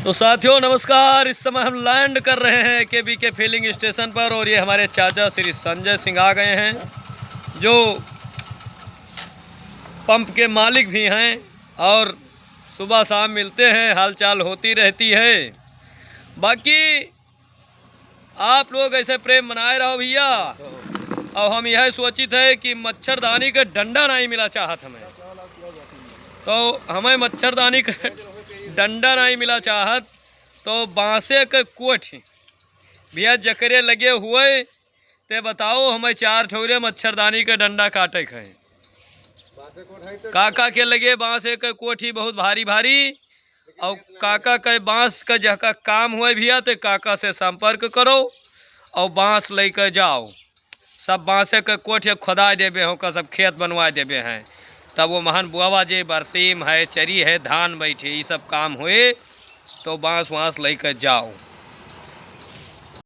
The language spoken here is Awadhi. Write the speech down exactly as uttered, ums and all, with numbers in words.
तो साथियों नमस्कार, इस समय हम लैंड कर रहे हैं केबीके फिलिंग स्टेशन पर और ये हमारे चाचा श्री संजय सिंह आ गए हैं, जो पंप के मालिक भी हैं और सुबह शाम मिलते हैं, हालचाल होती रहती है। बाकी आप लोग ऐसे प्रेम बनाए रहो भैया। और हम यह सोचित है कि मच्छरदानी का डंडा नहीं मिला चाहत हमें, तो हमें मच्छरदानी का डंडा नहीं मिला चाहत, तो बांसे के कोठी भैया जकरे लगे हुए, ते बताओ हमें चार ठौरे मच्छरदानी के डंडा काटे के है। काका के लगे बांसे के कोठी बहुत भारी भारी, और काका के बांस का जहका काम हुए भैया, ते काका से संपर्क करो और बांस लेके जाओ। सब बांसे के कोठी खोदा देबे हो का, सब खेत बनवा देबे हैं। तब वो महन बुआवा जे बरसीम है, चरी है, धान बैठे, ये सब काम हुए, तो बांस वांस लेके जाओ।